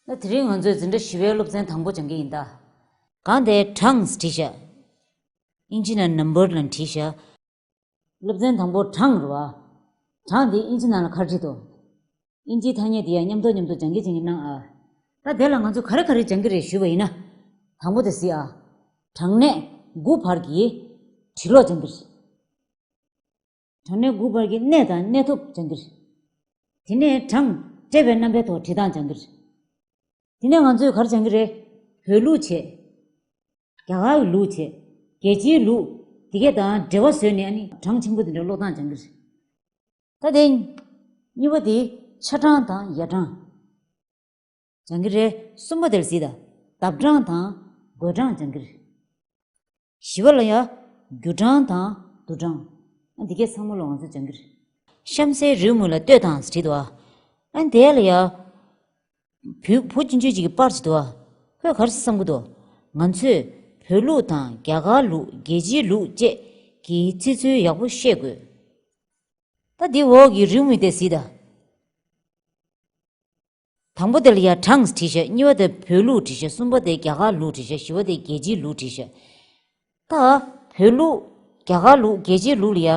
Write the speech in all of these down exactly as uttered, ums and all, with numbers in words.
ད་དེ་རིང་ང་ཚོས་འཛིན་གྲྭ་བཞི་པའི་སློབ་ཚན་དང་པོ་སྦྱང་གི་ཡིན་ད། གང་དེ་གྲངས་བྲིས་ཤག་ཨིན་ཇི་ནང་ནམ་བར་ལ་བྲིས་ཤག་སློབ་ཚན་དང་པོ་གྲངས་རེད་བ། གྲངས་དེ་ཨིན་ཇི་ནང་ལ་ག་རེ་བྲིས་འདུག་ཨིན་ཇིའི་ཐ་སྙད་དེ་ཡང་མཉམ་དུ་མཉམ་དུ་སྦྱང་གི་སྦྱང་གི་གནང་ཨ། ད་དེ་ལ་ང་ཚོ་ག་རེ་ག་རེ་སྦྱང་གི་རེད་ཞུས་པ་ཡིན་ན། དང་པོ་དེ་གཟིགས་ཨ། གྲངས་གནས་དགུ་བར་གྱི་འབྲི་ཀློག་སྦྱང་གི་རེད། གྲངས་གནས་དགུ་བར་གྱི་གནས་དང་གནས་ཐོབ་སྦྱང་གི་རེད། དེ་ནས་གྲངས་སྤྲད་པའི་རྣམ་པའི་ཐོག་བྲིས་སྟངས་སྦྱང་གི་རེད། དེ་ནས་ང་ཚོས་ག་རེ་སྦྱང་གི་རེད། བོད་ལུགས་བྱས། རྒྱ་གར་གྱི་ལུགས་བྱས། རྒྱལ་སྤྱིའི་ལུགས། དེ་གས་དང་འབྲེལ་བ་བཟོས་ནས་ཨ་ནི་གྲངས་ཆེན་པོ་དེ་འདྲ་ཀློག་སྟངས་སྦྱང་གི་རེད། ད་དེ། གཉིས་པ་དེ་ཆ་གྲངས་དང་ཡ་གྲངས། སྦྱང་གི་རེད། གསུམ་པ་དེར་གཟིགས་དང་། ལྡབ་གྲངས་དང་བགོད་གྲངས་སྦྱང་གི་རེད། བཞི་པ་ལ་ཡ། རྒྱུ་གྲངས་དང་བསྡུས་གྲངས། ཨ་འདི་གས་ཚང་མ་ལ་ང་ཚོ་སྦྱང་གི་རེད། གཤམ་གསལ་རེའུ་མིག་ལ་ལྟོས་དང་བྲིས་འདུག་ཨ། ཨ་འདི་ལ་ཡ། བུ་བུ་ཆུང་ཆུང་ཅིག་གིས་པར་བྲིས་འདུག་ཨ། ཁོས་ག་རེ་བསམ་གྱི་འདུག་ང་ཚོས་བོད་ལུགས་དང་རྒྱ་གར་ལུགས་རྒྱལ་སྤྱིའི་ལུགས་བཅས་ཀྱི་བརྩི་ཚུལ་ཡག་པོ་ཤེས་དགོས། ད་འདི་འོག་གི་རེའུ་མིག་དེ་གཟིགས་དང་། དང་པོ་དེ་ལ་ཡ་གྲངས་བྲིས་ཤག་གཉིས་པ་དེ་བོད་ལུགས་བྲིས་ཤག་གསུམ་པ་དེ་རྒྱ་གར་ལུགས་བྲིས་ཤག་བཞི་པ་དེ་རྒྱལ་སྤྱིའི་ལུགས་བྲིས་ཤག་ད་བོད་ལུགས། རྒྱ་གར་ལུགས། རྒྱལ་སྤྱིའི་ལུགས་ལ་ཡ།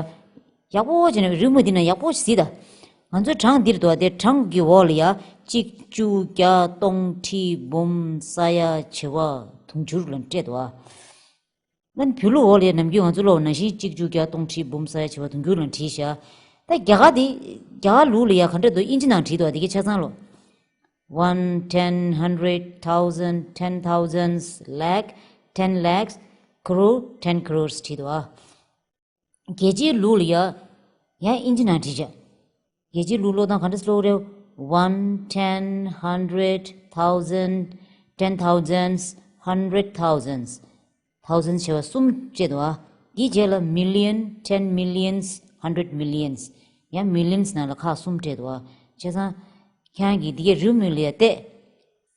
ཡག་པོ་བྱས་ནས་རེའུ་མིག་འདི་ན་ཡག་པོ་གཟིགས་དང་། ང་ཚོའི་གྲངས་འདིར་འདུག་བ། དེ་གྲངས་ཀྱི་འོག་ལ་ཡ། གཅིག་བཅུ་བརྒྱ་སྟོང་ཁྲི་འབུམ་ས་ཡ་བྱེ་བ་དུང་ཕྱུར་ལ་སྤྲད་འདུག་བ། ཨ་ནི་བོད་ལུགས་འོག་ལ་ཡ་ནམ་རྒྱུན་ང་ཚོ་ཀློག་པ་ནང་བཞིན་གཅིག་བཅུ་བརྒྱ་སྟོང་ཁྲི་འབུམ་ས་ཡ་བྱེ་བ་དུང་ཕྱུར་ལ་བྲིས་ཤག་ད་རྒྱ་གར་འདི། རྒྱ་གར་ལུགས་ལ་ཡ་ག་འདྲ་འདུག་ཨིན་ཇི་ནང་བྲིས་འདུག་བ། དེ་གའི་ཆ་ཚང་ཀློག One, ten, hundred, thousand, ten thousands, lakh, ten lakhs, crore, ten crores བྲིས་འདུག་ཨ། རྒྱལ་སྤྱིའི་ལུགས་ལ་ཡ། ཡང་ཨིན་ཇི་ནང་བྲིས་བྱས། རྒྱལ་སྤྱིའི་ལུགས་ཀློག་སྟངས་ག་འདྲ་ཀློག་རེད། One, ten, hundred, thousand, ten thousands, hundred thousands. Thousands བྱས་པ་གསུམ་བཅས་འདུག་ཨ། འདིའི་རྗེས་ལ་million, ten millions, hundred millions. ཡང་millions ནང་ལ་ཁག་གསུམ་སྤྲད་འདུག་ཨ། བྱས་ཙང་། ཁྱེད་རང་གིས་འདི་གའི་རེའུ་མིག་ལ་ཡ་བལྟས།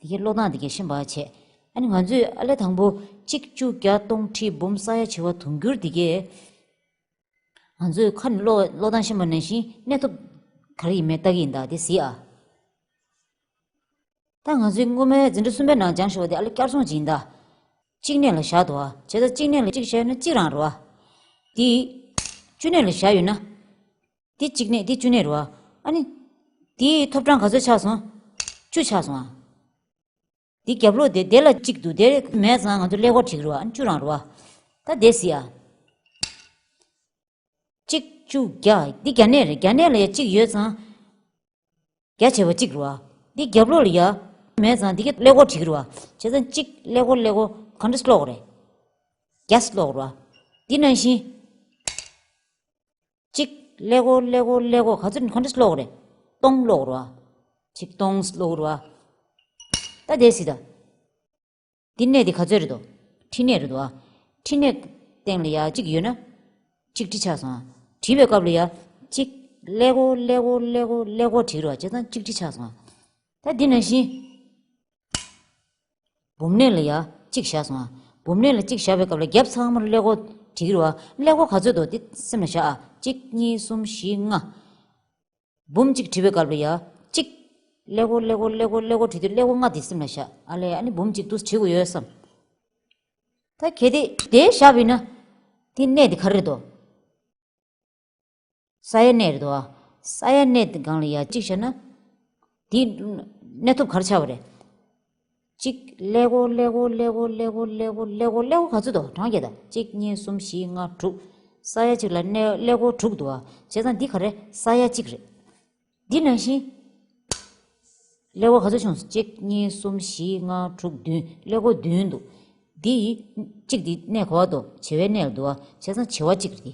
འདི་གའི་ཀློག་སྟངས་འདི་གའི་ཤེས་པ་བྱས། ཨ་ནི་ང་ཚོས་ཨ་ལས་དང་པོ་གཅིག་བཅུ་བརྒྱ་སྟོང་ཁྲི་འབུམ་ས་ཡ་བྱེ་བ་དུང་ཕྱུར་འདི་གའི། ང་ཚོས་ཁ་ནས་ཀློག་ཀློག་སྟངས་ཤེས་པ་ནང་བཞིན་གནས་ཐོབ་ག་རེ་ཡིན་མིན་ལྟ་གི་ཡིན་ད། དེ་གཟིགས་ཨ། ད་ང་ཚོའི་སྔོན་མའི་འཛིན་གྲྭ་གསུམ་པའི་ནང་སྦྱངས་བཞག་པ་དེ་ཨ་ལས་བསྐྱར་སྦྱོང་བྱེད་ཡིན་ད། གཅིག་གནས་ལ་བཞག་འདུག་ཨ། བྱས་ཙང་གཅིག་གནས་ལ་གཅིག་བཞག་ཡོད་ན་གཅིག་རང་རེད་བ། དེ། བཅུ་གནས་ལ་བཞག་ཡོད་ན། དེ་གཅིག་གནས་དེ་བཅུ་གནས་རེད་བ། ཨ་ནི། དེའི་ཐོབ་གྲངས་ག་ཚོད་ཆགས་སོང་། བཅུ་ཆགས་སོང་ཨ། དེ་རྒྱབ་ལོགས་དེ་དེ་ལ་གཅིག་འདུག་དེ་མེད་ཙང་ང་ཚོ་ཀླད་ཀོར་བྲིས་ཀྱི་རེད་བ། ཨ་ནི་བཅུ་རང་རེད་བ། ད་དེ་གཟིགས་ཨ། གཅིག་བཅུ་བརྒྱ། འདི་བརྒྱ་གནས་རེད། བརྒྱ་གནས་ལ་ཡ་གཅིག་ཡོད་ཙང་། བརྒྱ་བྱས་པ་གཅིག་རེད་བ། འདི་རྒྱབ་ལོགས་ལ་ཡ། མེད་ཙང་འདི་ག་ཀླད་ཀོར་བྲིས་ཀྱི་རེད་བ། བྱས་ཙང་གཅིག་ཀླད་ཀོར་ཀླད་ཀོར་ག་འདྲ་ཀློག་རེད། བརྒྱ་ཀློག་རེད་བ། འདི་ནང་བཞིན། གཅིག་ཀླད་ཀོར་ཀླད་ཀོར་ཀླད་ཀོར་ག་ཚོད་ག་འདྲ་ཀློག་རེད། སྟོང་ཀློག་རེད་བ། གཅིག་སྟོང་ཀློག་རེད་བ། ད་དེ་གཟིགས་དང་། འདི་གནས་འདི་ག་ཚོད་རེད་དོ། ཁྲི་གནས་རེད་དོ། ཁྲི་གནས་སྟེང་ལ་ཡ་གཅིག་ཡོད་ན། གཅིག་ཁྲི་ཆགས་སོང་ཨ། བྲིས་པའི་སྐབས་ལ་ཡ། གཅིག་ཀླད་ཀོར་ཀླད་ཀོར་ཀླད་ཀོར་ཀླད་ཀོར་བྲིས་རོགས། བྱས་ཙང་གཅིག་ཁྲི་ཆགས་སོང་ཨ། ད་འདི་ནང་བཞིན། འབུམ་གནས་ལ་ཡ་གཅིག་བཞག་སོང་ཨ། འབུམ་གནས་ལ་གཅིག་བཞག་པའི་སྐབས་ལ་རྒྱབ་ཚང་མར་ཀླད་ཀོར་བྲིས་ཀྱི་རེད་བ། ཀླད་ཀོར་ག་ཚོད་འདུག་འདི་སེམས་ལ་བཞག་ཨ། གཅིག་གཉིས་གསུམ་བཞི་ལྔ། འབུམ་གཅིག་བྲིས་པའི་སྐབས་ལ་ཡ། གཅིག་ཀླད་ཀོར་ཀླད་ཀོར་ཀླད་ཀོར་ཀླད་ཀོར་བྲིས་དུས་ཀླད་ཀོར་ལྔ་དེ་སེམས་ལ་བཞག་ཨ་ལས། ཨ་ནི་འབུམ་གཅིག་འདུག་བྲིས་དགོས་ཡོད་བསམ། ད་གལ་ཏེ་དེ་བཞག་པ་ཡིན་ན། དེ་གནས་དེ་ག་རེ་རེད་དོ། ས་ཡ་གནས་རེད་དོ། ས་ཡ་གནས་དེ་སྒང་ལ་ཡ་གཅིག་བཞག་ན། དེ་གནས་ཐོབ་ག་རེ་ཆགས་པ་རེད། གཅིག་ཀླད་ཀོར་ཀླད་ཀོར་ཀླད་ཀོར་ཀླད་ཀོར་ཀླད་ཀོར་ཀླད་ཀོར་ཀླད་ཀོར་ག་ཚོད་འདུག་གྲངས་བརྒྱད་དང་། གཅིག་གཉིས་གསུམ་བཞི་ལྔ་དྲུག་ས་ཡ་གཅིག་ལ་གནས་ཀླད་ཀོར་དྲུག་འདུག་བ། བྱས་ཙང་འདི་ག་རེ། ས་ཡ་གཅིག་རེད། འདི་ནང་བཞིན། ཀླད་ཀོར་ག་ཚོད་བྱུང་སོང་། གཅིག་གཉིས་གསུམ་བཞི་ལྔ་དྲུག་བདུན། ཀླད་ཀོར་བདུན་འདུག་འདི་ཡི། གཅིག་འདི་གནས་ག་པར་འདུག་བྱེ་བའི་གནས་ལ་འདུག་བ། བྱས་ཙང་བྱེ་བ་གཅིག་རེད་འདི།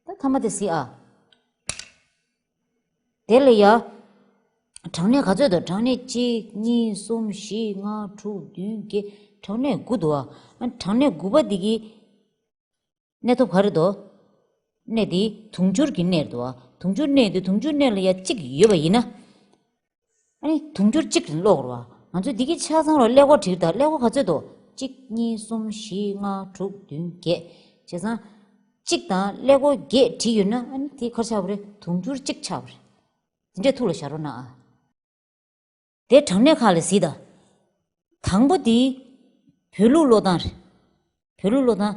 ད་མཐའ་མ་དེ་གཟིགས་ཨ། དེ་ལ་ཡ། གྲངས་གནས་ག་ཚོད་འདུག་གྲངས་གནས་གཅིག་གཉིས་གསུམ་བཞི་ལྔ་དྲུག་བདུན་བརྒྱད། གྲངས་གནས་དགུ་འདུག་བ། གྲངས་གནས་དགུ་པ་འདི་གི། གནས་ཐོབ་ག་རེ་འདུག་གནས་འདི་དུང་ཕྱུར་གྱི་གནས་རེད་དོ། དུང་ཕྱུར་གནས་འདི་དུང་ཕྱུར་གནས་ལ་ཡ་གཅིག་ཡོད་པ་ཡིན་ན། ཨ་ནི་དུང་ཕྱུར་གཅིག་ཀློག་རོགས། ང་ཚོས་འདི་གི་ཆ་ཚང་ལ་ཀླད་ཀོར་བྲིས་དང་། ཀླད་ཀོར་ག་ཚོད་འདུག་གཅིག་གཉིས་གསུམ་བཞི་ལྔ་དྲུག་བདུན་བརྒྱད། བྱས་ཙང་། གཅིག་དང་ཀླད་ཀོར་བརྒྱད་བྲིས་ཡོད་ན། ཨ་ནི་དེ་ག་རེ་ཆགས་པ་རེད། དུང་ཕྱུར་གཅིག་ཆགས་པ་རེད། འདི་འདྲས་ཐུགས་ལ་བཞག་རོགས་གནང་ཨ། དེ་གྲངས་གནས་ཁག་ལ་གཟིགས་དང་། དང་པོ་དེ་བོད་ལུགས་ཀློག་སྟངས་རེད། བོད་ལུགས་ཀློག་སྟངས།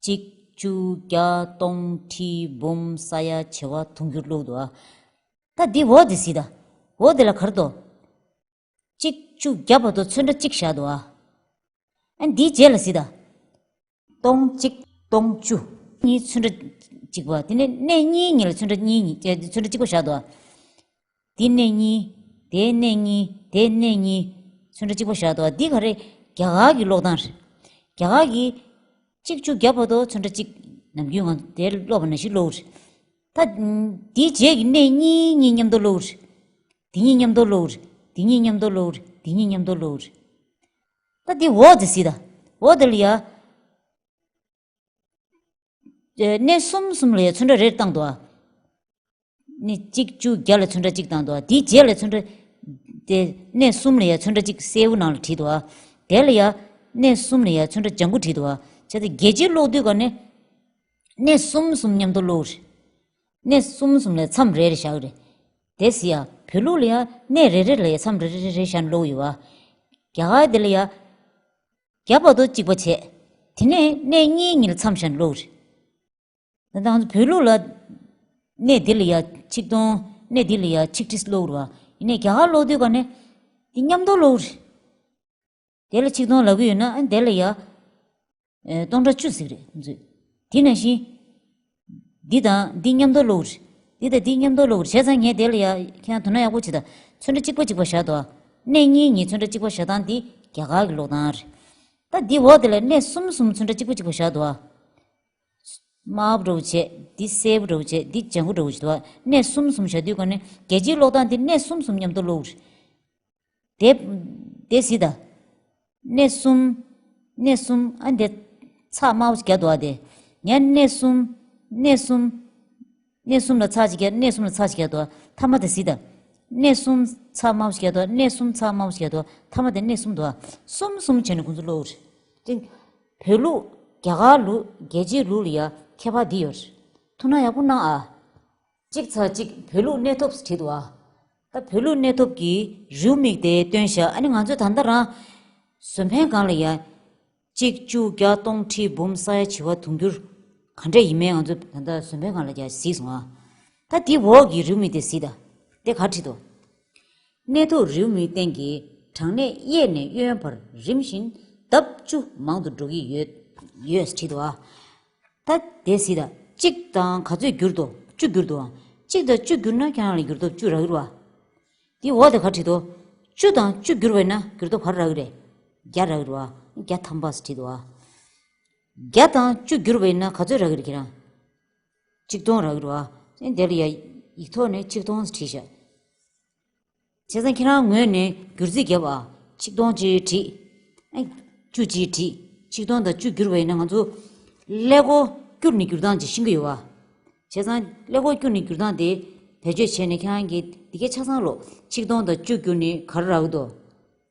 གཅིག་བཅུ་བརྒྱ་སྟོང་ཁྲི་འབུམ་ས་ཡ་བྱེ་བ་དུང་ཕྱུར་ཀློག་འདུག་ཨ། ད་འདི་འོག་དེ་གཟིགས་དང་། འོག་དེ་ལ་ག་རེ་འདུག་གཅིག་བཅུ་བརྒྱ་བར་དུ་ཚོན་ཁྲ་གཅིག་བཞག་འདུག་ཨ། ཨ་འདིའི་རྗེས་ལ་གཟིགས་དང་། སྟོང་གཅིག་སྟོང་བཅུ། གཉིས་ཚོན་ཁྲ་གཅིག་པ། དེ་ནས་གནས་གཉིས་གཉིས་ལ་ཚོན་ཁྲ་གཉིས་གཉིས་ཀྱི་ཚོན་ཁྲ་གཅིག་པ་བཞག་འདུག་ཨ། འདི་གནས་གཉིས། དེ་གནས་གཉིས། དེ་གནས་གཉིས། ཚོན་ཁྲ་གཅིག་པ་བཞག་འདུག་ཨ། འདི་ག་རེ། རྒྱ་གར་གྱི་ཀློག་སྟངས་རེད། རྒྱ་གར་གྱི་གཅིག་བཅུ་བརྒྱ་བར་དུ་ཚོན་ཁྲ་གཅིག་ནམ་རྒྱུན་ང་ཚོ་དེར་ཀློག་པ་ནང་བཞིན་ཀློག་རེད། ད་འདིའི་རྗེས་ཀྱི་གནས་གཉིས་གཉིས་མཉམ་དུ་ཀློག་རེད། འདི་གཉིས་མཉམ་དུ་ཀློག་རེད། འདི་གཉིས་མཉམ་དུ་ཀློག་རེད། འདི་གཉིས་མཉམ་དུ་ཀློག་རེད། ད་འདི་འོག་དེ་གཟིགས་དང་། འོག་དེ་ལ་ཡ། ཨེ། གནས་གསུམ་གསུམ་ལ་ཡ་ཚོན་ཁྲ་རེ་བཏང་འདུག་ཨ། གནས་གཅིག་བཅུ་བརྒྱ་ལ་ཚོན་ཁྲ་གཅིག་བཏང་འདུག་ཨ། དེའི་རྗེས་ལ་ཚོན་ཁྲ། དེ་གནས་གསུམ་ལ་ཡ་ཚོན་ཁྲ་གཅིག་སེར་པོ་ནང་ལ་བྲིས་འདུག་ཨ། དེ་ལ་ཡ། གནས་གསུམ་ལ་ཡ་ཚོན་ཁྲ་ལྗང་གུ་བྲིས་འདུག་ཨ། བྱས་ཙང་རྒྱལ་སྤྱིའི་ཀློག་དུས་ག་ནས། གནས་གསུམ་གསུམ་མཉམ་དུ་ཀློག་རེད། གནས་གསུམ་གསུམ་ལ་མཚམས་རེ་རེ་བཞག་རེད། དེ་གཟིགས་ཡ། བོད་ལུགས་ལ་ཡ་གནས་རེ་རེ་ལ་ཡ་མཚམས་རེ་རེ་རེ་རེ་བཞག་ནས་ཀློག་ཡོད་པ། རྒྱ་གར་དེ་ལ་ཡ། བརྒྱ་བར་དུ་གཅིག་པ་བྱས། དེ་ནས་གནས་གཉིས་གཉིས་ལ་མཚམས་བཞག་ནས་ཀློག་རེད། ད་ལྟ་ང་ཚོ་བོད་ལུགས་ལ། གནས་འདི་ལ་ཡ་ཆིག་སྟོང་། གནས་འདི་ལ་ཡ་ཆིག་ཁྲི་ཀློག་རེད་པ། ཡིན་ནའི་རྒྱ་གར་ཀློག་དུས་ག་ནས། འདི་མཉམ་དུ་ཀློག་རེད། དེ་ལ་ཆིག་སྟོང་ལབ་ཀྱི་ཡོད་ན་ཨ་དེ་ལ་ཡ། ཨེ། སྟོང་ཕྲག་བཅུ་ཟེར་གྱི་རེད་ང་ཚོས། དེ་ནང་བཞིན། འདི་དང་འདི་མཉམ་དུ་ཀློག་རེད། འདི་དང་འདི་མཉམ་དུ་ཀློག་རེད། བྱས་ཙང་ངས་དེ་ལ་ཡ་ཁྱེད་རང་དོ་སྣང་ཡག་པོ་བྱེད་དང་། ཚོན་ཁྲ་གཅིག་པ་གཅིག་པ་བཞག་འདུག་ཨ། གནས་གཉིས་གཉིས་ཚོན་ཁྲ་གཅིག་པ་བཞག་སྟངས་འདི་རྒྱ་གར་གྱི་ཀློག་སྟངས་རེད། ད་འདི་འོག་དེ་ལ་གནས་གསུམ་གསུམ་ཚོན་ཁྲ་གཅིག་པ་གཅིག་པ་བཞག་འདུག་ཨ། དམར་པོ་འདྲ་བོ་བྱས། འདི་སེར་པོ་འདྲ་བོ་བྱས། འདི་ལྗང་གུ་འདྲ་བོ་བྱས་འདུག་ཨ། གནས་གསུམ་གསུམ་བཞག་དུས་ག་ནས་རྒྱལ་སྤྱིའི་ཀློག་སྟངས་འདི་གནས་གསུམ་གསུམ་མཉམ་དུ་ཀློག་རེད། དེ། དེ་གཟིགས་དང་། གནས་གསུམ། གནས་གསུམ་ཨ་འདི། ཚགས་དམར་པོ་ཞིག་རྒྱག་འདུག་ཨ་དེ། ཡང་གནས་གསུམ། གནས་གསུམ། གནས་གསུམ་ལ་ཚགས་ཅིག་རྒྱག་གནས་གསུམ་ལ་ཚགས་ཅིག་རྒྱག་འདུག་ཨ། མཐའ་མ་དེ་གཟིགས་དང་། གནས་གསུམ་ཚགས་དམར་པོ་ཞིག་རྒྱག་འདུག་ཨ། གནས་གསུམ་ཚགས་དམར་པོ་ཞིག་རྒྱག་འདུག་ཨ། མཐའ་མ་དེ་གནས་གསུམ་འདུག་ཨ། གསུམ་གསུམ་བྱས་ནས་ཁོང་ཚོ་ཀློག་རེད། ཅིང་། བོད་ལུགས། རྒྱ་གར་ལུགས། རྒྱལ་སྤྱིའི་ལུགས་ལ་ཡ་ཁྱད་པར་འདི་ཡོད་རེད། ཐུགས་སྣང་ཡག་པོ་གནང་ཨ། གཅིག་ཚར་གཅིག་བོད་ལུགས་གནས་ཐོབ་བྲིས་འདུག་ཨ། ད་བོད་ལུགས་གནས་ཐོབ་ཀྱི་རེའུ་མིག་དེ་སྟོན་བཞག་ཨ་ནི་ང་ཚོས་ད་ལྟ་རང་། བཟོ་ཕན་སྒང་ལ་ཡ། གཅིག་བཅུ་བརྒྱ་སྟོང་ཁྲི་འབུམ་ས་ཡ་བྱེ་བ་དུང་ཕྱུར། ག་འདྲས་ཡིན་མིན་ང་ཚོས་ད་ལྟ་བཟོ་ཕན་སྒང་ལ་ཡ་གཟིགས་སོང་ཨ། ད་འདི་འོག་གི་རེའུ་མིག་དེ་གཟིགས་དང་། དེ་ག་བྲིས་འདུག་གནས་ཐོབ་རེའུ་མིག་སྟེང་གི་གྲངས་གནས་གཡས་ནས་གཡོན་བར་རིམ་བཞིན་ལྡབ་བཅུ་མང་དུ་འགྲོ་གི་ཡོད། ཡོད་བྲིས་འདུག་ཨ། ད་དེ་གཟིགས་དང་། གཅིག་དང་ག་ཚོད་བསྒྱུར་འདུག་བཅུ་བསྒྱུར་འདུག་ཨ། གཅིག་དང་བཅུ་བསྒྱུར་ན་ཁྱེད་རང་ལ་འགྱུར་ལྡོག་བཅུ་རག་གི་རེད་པ། དེ་འོག་དེ་ག་བྲིས་འདུག་བཅུ་དང་བཅུ་བསྒྱུར་བ་ཡིན་ན་འགྱུར་ལྡོག་ག་རེ་རག་གི་རེད། བརྒྱ་རག་གི་རེད་པ། བརྒྱ་ཐམ་པ་ཟེར་བྲིས་འདུག་ཨ། བརྒྱ་དང་བཅུ་བསྒྱུར་བ་ཡིན་ན་ག་ཚོད་རག་གི་རེད་ཁྱེད་རང་། ཆིག་སྟོང་རག་གི་རེད་པ། ཨེ་དེ་ལ་ཡ། ཡིག་ཐོག་ནས་ཆིག་སྟོང་ཟེར་བྲིས་བཞག་བྱས་ཙང་ཁྱེད་རང་ངོས་ནས་བསྒྱུར་རྩིས་བརྒྱབ་ཨ། ཆིག་སྟོང་ཅིག་བྲིས། ཨེ། བཅུ་ཅིག་བྲིས། ཆིག་སྟོང་དང་བཅུ་བསྒྱུར་བ་ཡིན་ན་ང་ཚོ་ཀླད་ཀོར་བསྐྱུར་ནས་བསྒྱུར་སྟངས་ཅིག་ཤེས་ཀྱི་ཡོད་པ། བྱས་ཙང་ཀླད་ཀོར་བསྐྱུར་ནས་བསྒྱུར་སྟངས་དེ་བེད་སྤྱོད་བྱས་ནས་ཁྱེད་རང་གིས་འདི་གའི་ཆ་ཚང་ཀློག་ཆིག་སྟོང་དང་བཅུ་བསྒྱུར་ནས་ག་རེ་རག་གི་འདུག་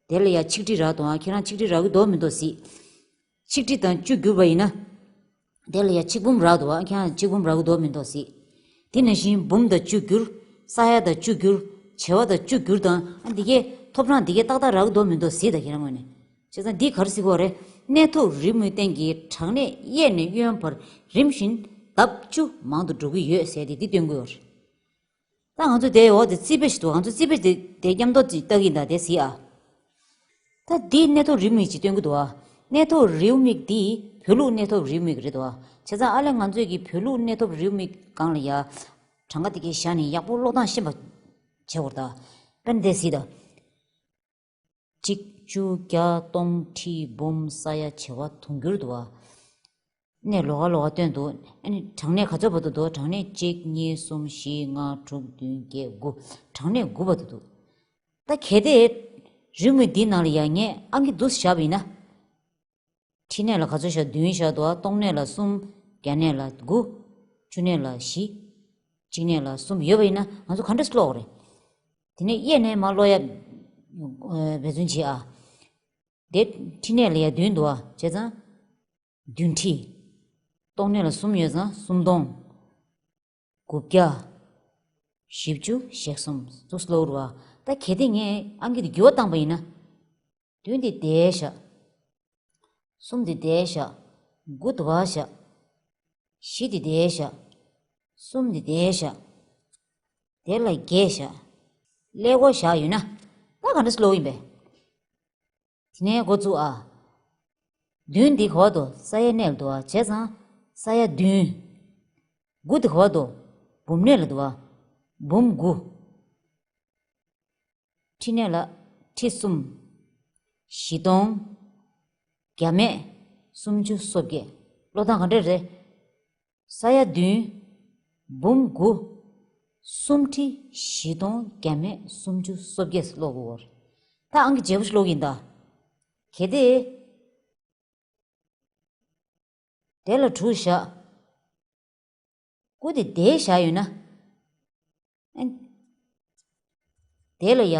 དེ་ལ་ཡ་ཆིག་ཁྲི་རག་འདུག་ཨ། ཁྱེད་རང་ཆིག་ཁྲི་རག་གི་འདུག་མི་འདུག་གཟིགས། ཆིག་ཁྲི་དང་བཅུ་བསྒྱུར་བ་ཡིན་ན། དེ་ལ་ཡ་ཆིག་འབུམ་རག་འདུག་ཨ། ཁྱེད་རང་ཆིག་འབུམ་རག་གི་འདུག་མི་འདུག་གཟིགས། དེ་ནང་བཞིན་འབུམ་དང་བཅུ་བསྒྱུར། ས་ཡ་དང་བཅུ་བསྒྱུར། བྱེ་བ་དང་བཅུ་བསྒྱུར་དང་ཨ་འདི་གའི་ཐོབ་གྲངས་འདི་གའི་ཏག་ཏག་རག་གི་འདུག་མི་འདུག་གཟིགས་དང་ཁྱེད་རང་ངོས་ནས། བྱས་ཙང་འདི་ག་རེ་ཟེར་གྱི་ཡོད་རེད། གནས་ཐོབ་རེའུ་མིག་སྟེང་གི་གྲངས་གནས་གཡས་ནས་གཡོན་བར་རིམ་བཞིན་ལྡབ་བཅུ་མང་དུ་འགྲོ་གི་ཡོད་ཟེར་ཏེ་འདི་སྟོན་གྱི་ཡོད་རེད། ད་ང་ཚོ་དེའི་འོག་དེ་རྩིས་དཔེ་ཞིག་འདུག་ང་ཚོ་རྩིས་དཔེ་དེ་དེ་མཉམ་དུ་ཅིག་ལྟ་གི་ཡིན་ད་དེ་གཟིགས་ཨ། ད་འདིའི་གནས་ཐོབ་རེའུ་མིག་ཅིག་སྟོན་གྱི་འདུག་ཨ། གནས་ཐོབ་རེའུ་མིག་འདི་བོད་ལུགས་གནས་ཐོབ་རེའུ་མིག་རེད་འདུག་ཨ། བྱས་ཙང་ཨ་ལས་ང་ཚོས་ཀྱི་བོད་ལུགས་གནས་ཐོབ་རེའུ་མིག་སྒང་ལ་ཡ། གྲངས་ཀ་དེ་གའི་བཞག་ནས་ཡག་པོ་ཀློག་སྟངས་ཤེས་པ་བྱེད་དགོས་རེད་ད། དཔེར་ན་དེ་གཟིགས་ད། གཅིག་བཅུ་བརྒྱ་སྟོང་ཁྲི་འབུམ་ས་ཡ་བྱེ་བ་དུང་ཕྱུར་འདུག་ཨ། གནས་ལོགས་ཀ་ལོགས་ཀ་སྟོན་འདུག་ཨ་ནི་གྲངས་གནས་ག་ཚོད་བར་དུ་འདུག་གྲངས་གནས་གཅིག་གཉིས་གསུམ་བཞི་ལྔ་དྲུག་བདུན་བརྒྱད་དགུ། གྲངས་གནས་དགུ་བར་དུ་འདུག་ད་གལ་ཏེ། རེའུ་མིག་འདིའི་ནང་ལ་ཡ་ངས་ཨང་ཀི་འདུག་སེ་བཞག་པ་ཡིན་ན། ཁྲི་གནས་ལ་ག་ཚོད་བཞག་བདུན་བཞག་འདུག་ཨ། སྟོང་གནས་ལ་གསུམ། བརྒྱ་གནས་ལ་དགུ། བཅུ་གནས་ལ་བཞི། གཅིག་གནས་ལ་གསུམ་ཡོད་པ་ཡིན་ན་ང་ཚོ་ག་འདྲས་ཀློག་རེད། དེ་ནས་གཡས་ནས་མར་ཀློག་ཡ། འབད་བརྩོན་བྱེད་ཨ། དེ་ཁྲི་གནས་ལ་ཡ་བདུན་འདུག་ཨ། བྱས་ཙང་། བདུན་ཁྲི། སྟོང་གནས་ལ་གསུམ་ཡོད་ཙང་སུམ་སྟོང་། དགུ་བརྒྱ། བཞི་བཅུ་ཞེ་གསུམ་འདུག་སེ་ཀློག་རེད་པ། ད་གལ་ཏེ་ངས་ཨང་ཀི་འདི་འགྱུར་བ་བཏང་པ་ཡིན་ན། བདུན་འདི་འདིར་བཞག་གསུམ་འདི་འདིར་བཞག་དགུ་འདིར་བཞག་བཞི་འདི་འདིར་བཞག་གསུམ་འདི་འདིར་བཞག་དེ་ལ་བརྒྱད་བཞག་ཀླད་ཀོར་བཞག་ཡོད་ན། ད་ག་འདྲ་སེ་ཀློག་ཡིན་པས། དེ་ནས་འགོ་བཙུགས་ཨ། བདུན་འདི་ག་པར་འདུག་ས་ཡ་གནས་ལ་འདུག་ཨ། བྱས་ཙང་ས་ཡ་བདུན། དགུ་འདི་ག་པར་འདུག་འབུམ་གནས་ལ་འདུག་ཨ། འབུམ་དགུ། ཁྲི་གནས་ལ་ཁྲི་གསུམ། བཞི་སྟོང་། བརྒྱ་མེད་སུམ་ཅུ་སོ་བརྒྱད། ཀློག་སྟངས་ག་འདྲ་རེད། ས་ཡ་བདུན། འབུམ་དགུ། གསུམ་ཁྲི་བཞི་སྟོང་བརྒྱ་མེད་སུམ་ཅུ་སོ་བརྒྱད་ཀློག་དགོས། ད་ཨང་ཀི་བརྗེ་པོ་ཞིག་ཀློག་གི་ཡིན་ད། གལ་ཏེ། དེ་ལ་དྲུག་བཞག་དགུ་དེ་དེར་བཞག་ཡོད་ན། ཨ། དེ་ལ་ཡ།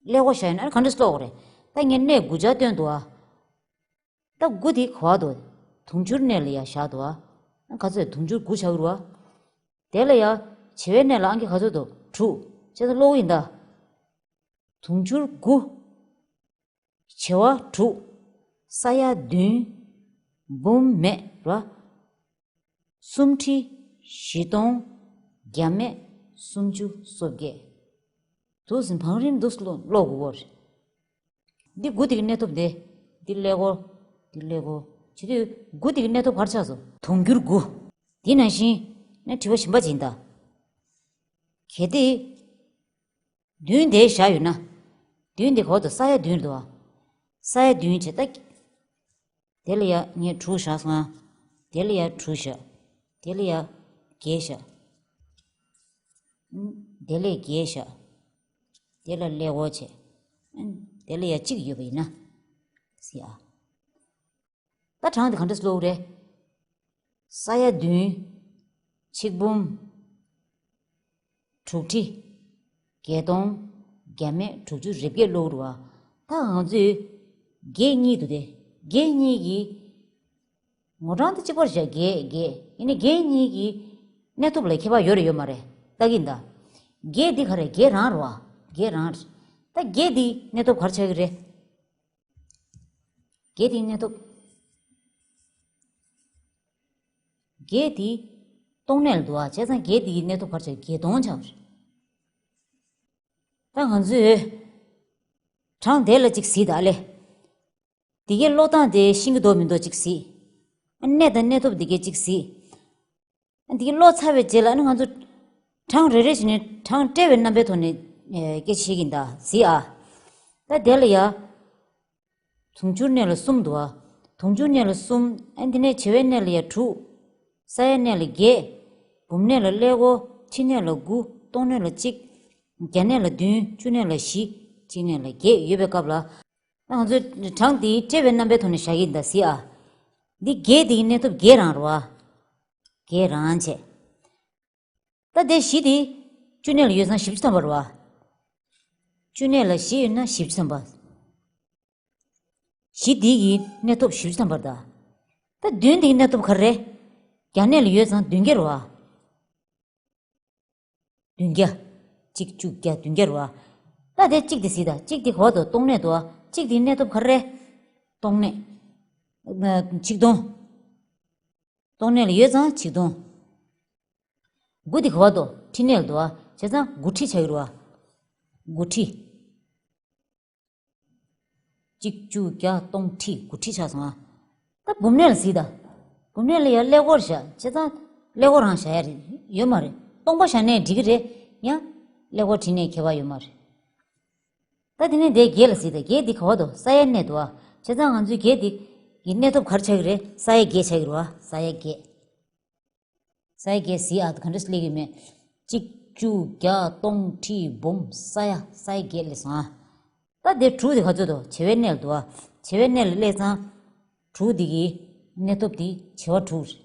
ཀླད་ཀོར་བཞག་ཡོད་ན་ཨ་ག་འདྲ་ཀློག་དགོས་རེད། ད་ངས་གནས་དགུ་ཆ་སྟོན་འདུག་ཨ། ད་དགུ་དེ་ག་པར་འདུག་དུང་ཕྱུར་གནས་ལ་ཡ་བཞག་འདུག་ཨ། ཨ་ག་ཚོད་དུང་ཕྱུར་དགུ་ཆགས་ཀྱི་རེད་བ། དེ་ལ་ཡ། བྱེ་བའི་གནས་ལ་ཨང་ཀི་ག་ཚོད་འདུག་དྲུག་བྱས་ཙང་ཀློག་གི་ཡིན་ད། དུང་ཕྱུར་དགུ། བྱེ་བ་དྲུག་ས་ཡ་བདུན། འབུམ་མེད་ར། གསུམ་ཁྲི་བཞི་སྟོང་བརྒྱ་མེད་སུམ་ཅུ་སོ་བརྒྱད། འདུག་སེ་བང་རིམ་འདུག་སེ་ཀློག་དགོས་རེད། འདི་དགུ་དེ་གི་གནས་ཐོབ་འདི། འདི་ཀླད་ཀོར། འདི་ཀླད་ཀོར། བྱེད་དུས་དགུ་དེ་གི་གནས་ཐོབ་ག་རེ་ཆགས་སོང་། དུང་ཕྱུར་དགུ། དེ་ནང་བཞིན་ནས་དྲི་བ་གཞན་པ་ཅིག་ཡིན་ད། གལ་ཏེ། བདུན་དེར་བཞག་ཡོད་ན། བདུན་དེ་ག་པར་འདུག་ས་ཡ་བདུན་རེད་འདུག་བ། ས་ཡ་བདུན་བྱས་ད། དེ་ལ་ཡ་ངས་དྲུག་བཞག་སོང་ང་། དེ་ལ་ཡ་དྲུག་བཞག་དེ་ལ་ཡ་བརྒྱད་བཞག་ཨུམ། དེ་ལ་བརྒྱད་བཞག་དེ་ལ་ཀླད་ཀོར་བྱས། ཨུམ། དེ་ལ་ཡ་གཅིག་ཡོད་པ་ཡིན་ན། ཟེར་ཨ། ད་གྲངས་དེ་ག་འདྲ་སེ་ཀློག་རེད། ས་ཡ་བདུན། ཆིག་འབུམ། དྲུག་ཁྲི། བརྒྱད་སྟོང་། བརྒྱ་མེད་དྲུག་ཅུ་རེ་བརྒྱད་ཀློག་རེད་བ། ད་ང་ཚོས། བརྒྱད་གཉིས་འདུག་སྟེ། བརྒྱད་གཉིས་ཀྱི། ངོ་གྲངས་དེ་གཅིག་པར་བཞག་བརྒྱད་བརྒྱད་ཡིན་ན་བརྒྱད་གཉིས་ཀྱི། གནས་ཐོབ་ལ་ཁྱད་པར་ཡོད་རེད་ཡོད་མ་རེད་ལྟ་གི་ཡིན་ད། བརྒྱད་འདི་ག་རེད། བརྒྱད་རང་རེད་བ། བརྒྱད་རང་རེད། ད་བརྒྱད་འདི་གནས་ཐོབ་ག་རེ་ཆགས་ཀྱི་རེད། བརྒྱད་དེའི་གནས་ཐོབ། བརྒྱད་དེ་སྟོང་གནས་ལ་འདུག་ཨ། བྱས་ཙང་བརྒྱད་དེའི་གནས་ཐོབ་ག་རེ་ཆགས། བརྒྱད་སྟོང་ཆགས་པ་རེད། ད་ང་ཚོས་གྲངས་དེ་ལ་གཅིག་གཟིགས་དང་ཨ་ལས། འདི་གའི་ཀློག་སྟངས་དེ་ཤེས་ཀྱི་འདུག་མི་འདུག་གཅིག་གཟིགས། ཨ་གནས་དང་གནས་ཐོབ་འདི་གའི་གཅིག་གཟིགས། འདི་གའི་ཀློག་ཚར་བའི་རྗེས་ལ་ཨ་ནི་ང་ཚོ་གྲངས་རེ་རེ་བྱས་ནས་གྲངས་བཀྲལ་བའི་རྣམ་པའི་ཐོག་ནས་ཨེ་སྐད་ཆ་བཤད་ཀྱི་ཡིན་ད། གཟིགས་ཨ། ད་དེ་ལ་ཡ། དུང་ཕྱུར་གནས་ལ་གསུམ་འདུག་ཨ། དུང་ཕྱུར་གནས་ལ་གསུམ། ཨ་འདི་ནས་བྱེ་བའི་གནས་ལ་ཡ་དྲུག་ས་ཡ་གནས་ལ་བརྒྱད། འབུམ་གནས་ལ་ཀླད་ཀོར། ཁྲི་གནས་ལ་དགུ། སྟོང་གནས་ལ་གཅིག་བརྒྱ་གནས་ལ་བདུན། བཅུ་གནས་ལ་བཞི། གཅིག་གནས་ལ་བརྒྱད་ཡོད་པའི་སྐབས་ལ། ང་ཚོས་གྲངས་འདི་བཀྲལ་བའི་རྣམ་པའི་ཐོག་ནས་བཞག་གི་ཡིན་ད། གཟིགས་ཨ། འདི་བརྒྱད་འདི་གི་གནས་ཐོབ་བརྒྱད་རང་རེད་བ། བརྒྱད་རང་བྱས། ད་དེ་བཞི་དེ་བཅུ་གནས་ལ་ཡོད་ཙང་བཞི་བཅུ་ཐམ་པ་རེད་བ། བཅུ་གནས་ལ་བཞི་ཡོད་ན་བཞི་བཅུ་ཐམ་པ། བཞི་འདི་གི་གནས་ཐོབ་བཞི་བཅུ་ཐམ་པ་རེད་ད། ད་བདུན་འདི་གི་གནས་ཐོབ་ག་རེ་རེད། བརྒྱ་གནས་ལ་ཡོད་ཙང་བདུན་བརྒྱ་རེད་བ། བདུན་བརྒྱ། གཅིག་བཅུ་བརྒྱ་བདུན་བརྒྱ་རེད་བ། ད་དེ་གཅིག་དེ་གཟིགས་དང་། གཅིག་དེ་ག་པར་འདུག་སྟོང་གནས་འདུག་བ། གཅིག་དེའི་གནས་ཐོབ་ག་རེ་རེད། སྟོང་གནས། ཆིག་སྟོང་། སྟོང་གནས་ལ་ཡོད་ཙང་ཆིག་སྟོང་། དགུ་དེ་ག་པར་འདུག་ཁྲི་གནས་ལ་འདུག་བ། བྱས་ཙང་དགུ་ཁྲི་ཆགས་ཀྱི་རེད་བ། དགུ་ཁྲི། གཅིག་བཅུ་བརྒྱ་སྟོང་ཁྲི་དགུ་ཁྲི་ཆགས་སོང་ང་། ད་འབུམ་གནས་ལ་གཟིགས་དང་། འབུམ་གནས་ལ་ཡང་ཀླད་ཀོར་བཞག་བྱས་ཙང་ཀླད་ཀོར་རང་བཞག་ཡ་རེད་ཡོད་མ་རེད། སྟོང་པ་བཞག་ནའི་འགྲིག་གི་རེད། ཡང་ཀླད་ཀོར་བྲིས་ནའི་ཁྱད་པར་ཡོད་མ་རེད། ད་དེ་ནས་དེ་བརྒྱད་ལ་གཟིགས་དང་། བརྒྱད་འདི་ག་པར་འདུག་ས་ཡ་གནས་འདུག་ཨ། བྱས་ཙང་ང་ཚོའི་བརྒྱད་འདི་གི་གནས་ཐོབ་ག་རེ་ཆགས་ཀྱི་རེད། ས་ཡ་བརྒྱད་ཆགས་ཀྱི་རེད་བ། ས་ཡ་བརྒྱད། ས་ཡ་བརྒྱད་གཟིགས་ཨ། ག་འདྲ་སླེབས་ཀྱི་མེད། གཅིག་བཅུ་བརྒྱ་སྟོང་ཁྲི་འབུམ་ས་ཡ། ས་ཡ་བརྒྱད་སླེབས་སོང་ཨ། ད་དེ་དྲུག་དེ་ག་ཚོད་འདུག་བྱེ་བའི་གནས་ལ་འདུག་ཨ། བྱེ་བའི་གནས་ལ་སླེབས་ཙང་། དྲུག་འདི་གི་གནས་ཐོབ་འདི་བྱེ་བ་དྲུག་རེད།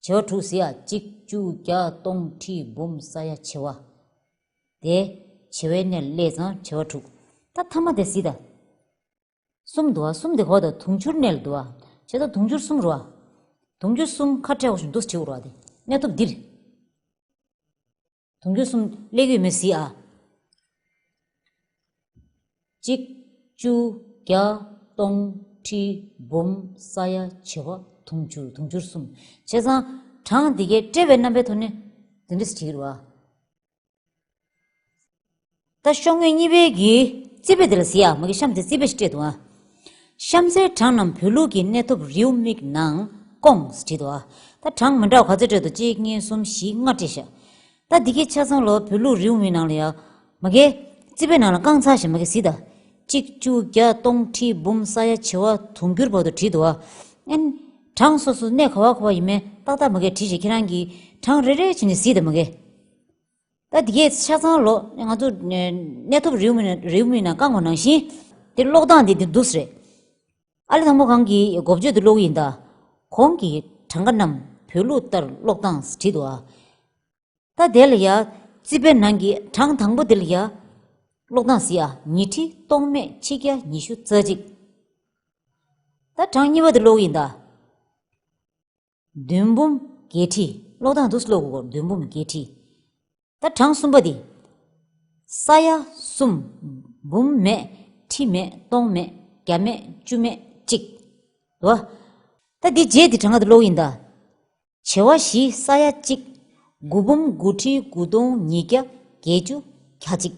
བྱེ་བ་དྲུག་གཟིགས་ཨ། གཅིག་བཅུ་བརྒྱ་སྟོང་ཁྲི་འབུམ་ས་ཡ་བྱེ་བ། དེ་བྱེ་བའི་གནས་ལ་སླེབས་ཙང་བྱེ་བ་དྲུག་ད་ཐ་མ་དེ་གཟིགས་དང་། གསུམ་འདུག་བ། གསུམ་དེ་ག་པར་འདུག་དུང་ཕྱུར་གནས་ལ་འདུག་བ། བྱས་ཙང་དུང་ཕྱུར་གསུམ་རེད་བ། དུང་ཕྱུར་གསུམ་ཁ་བྲལ་བ་བཞིན་འདུག་སེ་བྲིས་དགོས་རེད་བ། དེ་གནས་ཐོབ་འདིར། དུང་ཕྱུར་གསུམ་སླེབས་ཀྱི་ཡོད་མེད་གཟིགས་ཨ། གཅིག་གཅིག་བརྒྱ། སྟོང་། ཁྲི། འབུམ། ས་ཡ། བྱེ་བ། དུང་ཕྱུར། དུང་ཕྱུར་གསུམ། བྱས་ཙང་གྲངས་འདི་གའི་སྤྲད་པའི་རྣམ་པའི་ཐོག་ནས་འདི་འདྲས་བྲིས་རེད་བ། ད་ཤོག་ངོས་གཉིས་པའི་གི་རྩིས་དཔེ་དེ་ལ་གཟིགས་ཨ། མ་གི་གཤམ་དེ་རྩིས་དཔེ་ཞིག་སྤྲད་འདུག་ཨ། གཤམ་གསལ་གྲངས་རྣམས་བོད་ལུགས་ཀྱི་གནས་ཐོབ་རེའུ་མིག་ནང་སྐོང་ཟེར་བྲིས་འདུག་ཨ། ད་གྲངས་མི་འདྲ་བ་ག་ཚོད་སྤྲད་འདུག་གཅིག་གཉིས་གསུམ་བཞི་ལྔ་སྤྲད་ཤག་ད་འདི་གའི་ཆ་ཚང་ལོ་བོད་ལུགས་རེའུ་མིག་ནང་ལ་ཡ། མ་གི་རྩིས་དཔེ་ནང་ལ་བཀང་ཚར་ཞིག་མ་གི་གཟིགས་ད། གཅིག་གཅིག་བརྒྱ། སྟོང་། ཁྲི། འབུམ། ས་ཡ། བྱེ་བ། དུང་ཕྱུར་བར་དུ་བྲིས་འདུག་ཨ། ཨན། གྲངས་སོ་སོ་གནས་ག་བ་ག་བ་ཡིན་མིན་ཏག་ཏག་མ་གི་བྲིས་ཤིག་ཁྱེད་རང་གིས་གྲངས་རེ་རེ་བྱས་ནས་གཟིགས་ད་མ་གི་ད་འདི་གའི་ཆ་ཚང་ལོ་ང་ཚོ་གནས་ཐོབ་རེའུ་མིག་ནང་རེའུ་མིག་ནང་བཀང་བ་ནང་བཞིན་དེ་ཀློག་སྟངས་དེ་འདི་འདུག་སེ་རེད། ཨ་ལེ་དང་པོ་གང་གི་འགོ་བརྗོད་དུ་ཀློག་གི་ཡིན་ད། གོང་གི་གྲངས་ཀ་རྣམས་བོད་ལུགས་ལྟར་ཀློག་སྟངས་བྲིས་འདུག་ཨ། ད་དེ་ལ་ཡ་རྩིས་དཔེ་ནང་གི་གྲངས་དང་པོ་དེ་ལ་ཡ་ཀློག་སྟངས་གཟིགས་ཨ། ཉི་ཁྲི་སྟོང་མེད་ཆིག་བརྒྱ་ཉི་ཤུ་རྩ་གཅིག་ད་གྲངས་གཉིས་པ་དེ་ཀློག་གི་ཡིན་ད། བདུན་འབུམ་བརྒྱད་ཁྲི། ཀློག་སྟངས་འདུག་སེ་ཀློག་དགོས། བདུན་འབུམ་བརྒྱད་ཁྲི། ད་གྲངས་གསུམ་པ་འདི། ས་ཡ་གསུམ། འབུམ་མེད། ཁྲི་མེད། སྟོང་མེད། བརྒྱ་མེད། བཅུ་མེད། གཅིག་འདུག་བ། ད་འདི་རྗེས་འདི་གྲངས་ཀ་འདི་ཀློག་ཡིན་ད། བྱེ་བ་བཞི། ས་ཡ་གཅིག་དགུ་འབུམ། དགུ་ཁྲི། དགུ་སྟོང་། ཉིས་བརྒྱ། བརྒྱད་ཅུ། གྱ་གཅིག་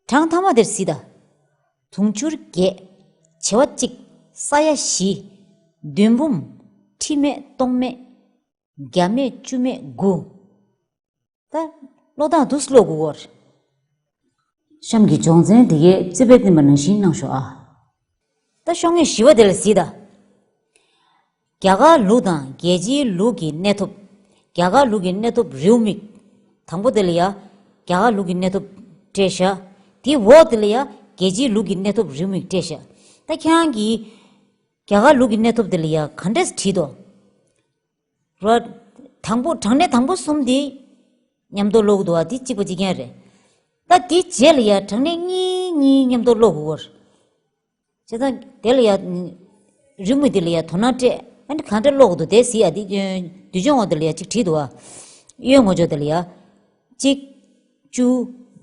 གྲངས་མཐའ་མ་དེར་གཟིགས་ད། དུང་ཕྱུར་བརྒྱད། བྱེ་བ་གཅིག་ས་ཡ་བཞི། བདུན་འབུམ། ཁྲི་མེད། སྟོང་མེད། བརྒྱ་མེད། བཅུ་མེད། དགུ་ད་ཀློག་སྟངས་འདུག་སེ་ཀློག་དགོས་གོ། གཤམ་གྱི་སྦྱོང་ཚན་འདི་གའི་རྩིས་དཔེ་བསྟན་པ་ནང་བཞིན་གནང་ཤོག་ཨ། ད་ཤོག་ངོས་བཞི་པ་དེ་ལ་གཟིགས་ད། རྒྱ་གར་ལུགས་དང་རྒྱལ་སྤྱིའི་ལུགས་ཀྱི་གནས་ཐོབ། རྒྱ་གར་ལུགས་ཀྱི་གནས་ཐོབ་རེའུ་མིག་དང་པོ་དེ་ལ་ཡ། རྒྱ་གར་ལུགས་ཀྱི་གནས་ཐོབ་སྤྲད་ཤག་དེའི་འོག་དེ་ལ་ཡ། རྒྱལ་སྤྱིའི་ལུགས་ཀྱི་གནས་ཐོབ་རེའུ་མིག་སྤྲད་ཤག་ད་ཁྱེད་རང་གིས་རྒྱ་གར་ལུགས་ཀྱི་གནས་ཐོབ་དེ་ལ་ཡ་ག་འདྲས་བྲིས་འདུག་རོ། དང་པོ་གྲངས་གནས་དང་པོ་གསུམ་དེ་མཉམ་དུ་ཀློག་གི་འདུག་བ། དེ་གཅིག་པ་གཅིག་རྐྱང་རེད། ད་དེའི་རྗེས་ལ་ཡ་གྲངས་གནས་གཉིས་གཉིས་མཉམ་དུ་ཀློག་དགོས་གོ། བྱས་ཙང་དེ་ལ་ཡ། རེའུ་མིག་དེ་ལ་ཡ་དོ་སྣང་སྤྲད། ཨ་ནི་ག་འདྲ་ཀློག་གི་འདུག་དེ་གཟིགས་ཡ། དེ་དུས་ཆེན་འོག་དེ་ལ་ཡ་གཅིག་བྲིས་འདུག་བ། གཡོན་ངོས་ཕྱོགས་དེ་ལ་ཡ། གཅིག་བཅུ།